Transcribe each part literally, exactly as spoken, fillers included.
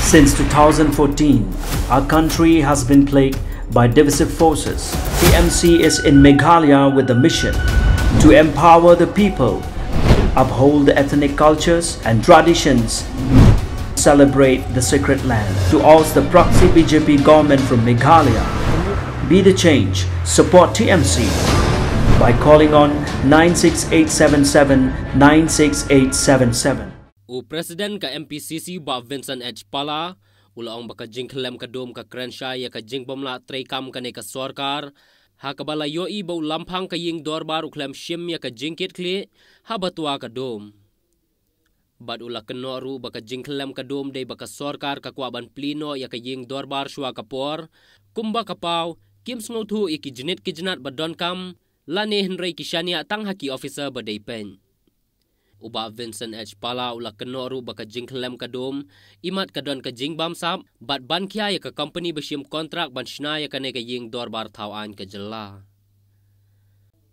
Since two thousand fourteen, our country has been plagued by divisive forces. T M C is in Meghalaya with the mission to empower the people, uphold the ethnic cultures and traditions, celebrate the sacred land. To oust the proxy B J P government from Meghalaya, be the change, support T M C by calling on nine six eight seven seven nine six eight seven seven. U President ka M P C C Bah Vincent H Pala u la ong ba ka jingkhyllem ka dum ka kren shai ïa ka jingbymlah treikam kane ka sorkar, ha kaba la ïohi ba u lamphang ka ïing dorbar u khlem shim ïa ka jingkitkhlieh haba twa ka dum. Bad u la kynnoh ruh ba ka jingkhyllem ka dum dei ba ka sorkar ka kwah ban plie noh ïa ka ïing dorbar shuwa ka por, kumba ka paw, kim sngewthuh ïa ki jnit ki jnat ba donkam, lane hynrei ki shaniah tang ha ki officer ba dei peit. U Bah Vincent H Pala u la kynnoh ruh ba ka jingkhyllem ka dum, imat ka don ka jingbamsap, bad ban khia ïa ka kompani ba shim kontrak ban shna ïa kane ka ïing dorbar thaw aiñ ka jylla.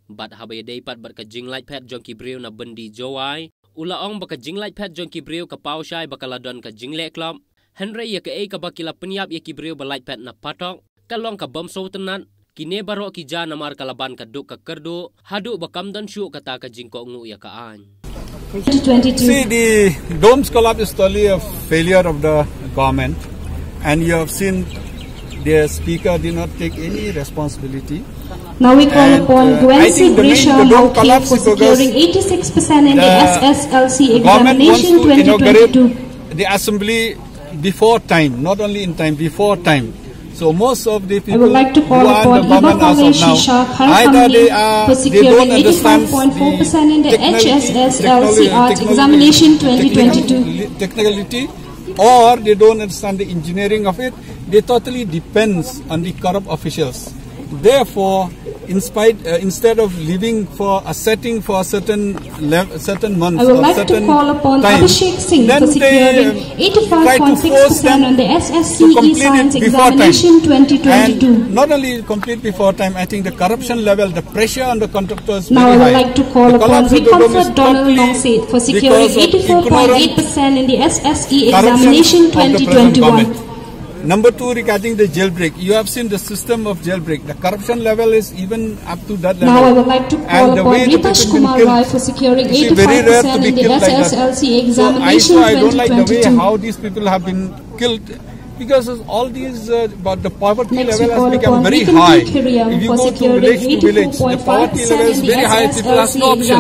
Bad haba ïadei pat bad ka jinglait phet jong ki briew na Byndih Jowai, u la ong ba ka jinglait phet jong ki briew ka paw shai ba ka la don ka jingleh klop, hynrei ïa kaei kaba ki la pynïap ïa ki briew ba lait phet na Phatok, ka long ka bym sngewtynnat, kine baroh ki jia namar ka la ban ka duk ka kyrduh, haduh ba kam don shuh kata ka jingkohnguh ïa ka aiñ. See, the domes collapse is totally a failure of the government, and you have seen the speaker did not take any responsibility. Now we call And, upon uh, Gwen I think the main, Sigrisha the dome Mawkhir collapse for because, securing eighty-six percent in the the S S L C government wants examination to inaugurate twenty twenty-two. The assembly before time, not only in time, before time. So most of the I people would like to call who are upon the Iba government as of Kongei now, Shisha Khar either Khamni they are, for they securing don't understand eighty-five point four percent in the the technology, H S S L C technology, arts technology, examination technical, twenty twenty-two. Technicality, or they don't understand the engineering of it. They totally depends on the corrupt officials. Therefore, in spite, uh, instead of leaving for a setting for a certain lev-, certain month I would or like to certain call upon time, Abhishek Singh then for they, securing um, try to force eighty-five point six percent them on the to S S C E complete science it before time. Examination twenty twenty-two. And not only complete before time, I think the corruption level, the pressure on the contractors Now very I would high. Like to call The upon collapse of the dome is Recomfort Donald totally Nongsit for securing because of eighty-four point eight percent ignorance, in the S S E corruption examination of the present twenty twenty-one. Government. Number two, regarding the jailbreak, you have seen the system of jailbreak. The corruption level is even up to that level. Now I would like to call upon Ritesh Kumar Rai for securing eighty-five percent in the S S L C examination twenty twenty-two. And the way the people have been killed, it's very rare to be killed like that. So I don't like the way how these people have been killed because all these, uh, but the poverty level has become very high. Next we call upon Nikunj P Khiriam for securing eighty-four point five percent in the S S L C examination twenty twenty. If you go to village to village, the poverty level is very high. People are not much.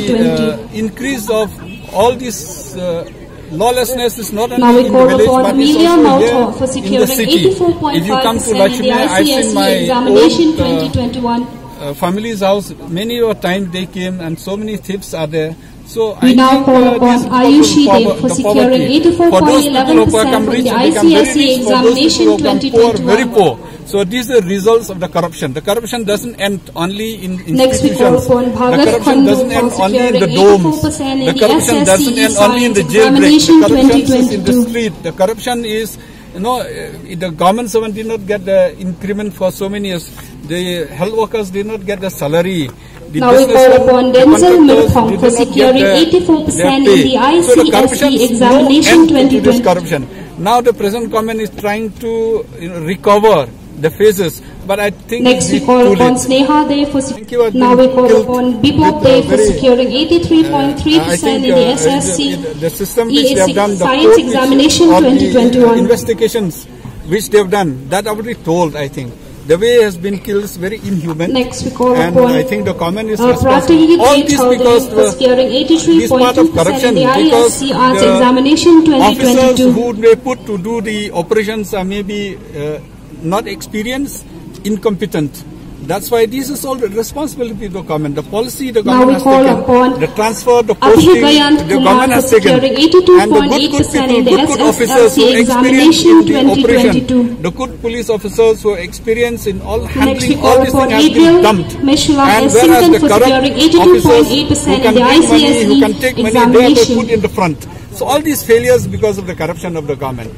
The, uh, increase of all this, uh, lawlessness is not only in the village, but it's also here. Now we call upon Amelia Mawthoh for securing eighty-four point five percent in the I C S E examination twenty twenty-one. In the city. If you come to Lachmere, I've seen my own, uh, uh, family's house. Many a time they came and so many thieves are there. So I think, uh, these people will forward the poverty. We now call upon Ayushi Dey for securing eighty-four point eleven percent in the I C S E examination twenty twenty-one. For those people who have come rich, they become very rich. For those people who have come poor, very poor. So these are results of the corruption. The corruption doesn't end only in institutions. Next, we call upon Bhagat Khandu for securing eighty-four percent in the S S C E science examination twenty twenty-two. The corruption doesn't end only in the jailbreak. The corruption is in the street. The corruption is, you know, uh, the government servant did not get the increment for so many years. The health workers did not get the salary. The businessmen, the contractors, they did not get the, the, uh, increase of all these things. Now we call upon Denzel Mirphong for securing eighty-four percent in the I C S E examination twenty twenty-two. So the corruption, no end to this corruption. Now the present government is trying to, you know, recover the phases, but I think it's too late. Next, we call upon Sneha Dey for sec-, now we call upon Bipok Dey for securing eighty-three point three percent in the S S C E science examination twenty twenty-one. People have been very, uh, uh, I think, uh, the, the, the, the system which they have done, the poverty level has become very high. If you go to village to village, the poverty level is very high. Next, we call upon, uh, Pratyit Dey Chowdhury for securing eighty-three point three percent in the S S C E science examination twenty twenty-two. If you come to Lachmere, I've seen my own, uh, uh, family's house. Many a time they came and so many thieves are there. So I think, uh, these people will, Pratyit Dey Chowdhury for securing eighty-four point five percent in the S S C E examination twenty twenty-two. Next, we call upon Bipok Dey for securing eighty-three point three percent in the S S C E examination twenty twenty-two. All these people were, uh, this part of corruption because the officers who they put to do the operations are maybe, uh, not experienced, incompetent. That's why this is all the responsibility of the government. The policy the government has taken, the transfer, the posting, the government has taken. Now we call upon Abhi Bayant Kumar for securing eighty-two point eight percent in the S S L C examination twenty twenty-two. The good officers who are experienced in all the government has taken. The good police officers who are experienced in all handling all these things has been dumped. Next, we call upon Adriel Meshulam Essington for securing eighty-two point eight percent in the I C S E examination. And whereas the corrupt officers who can give money, who can take money, they have been put in the front. So all these failures because of the corruption of the government.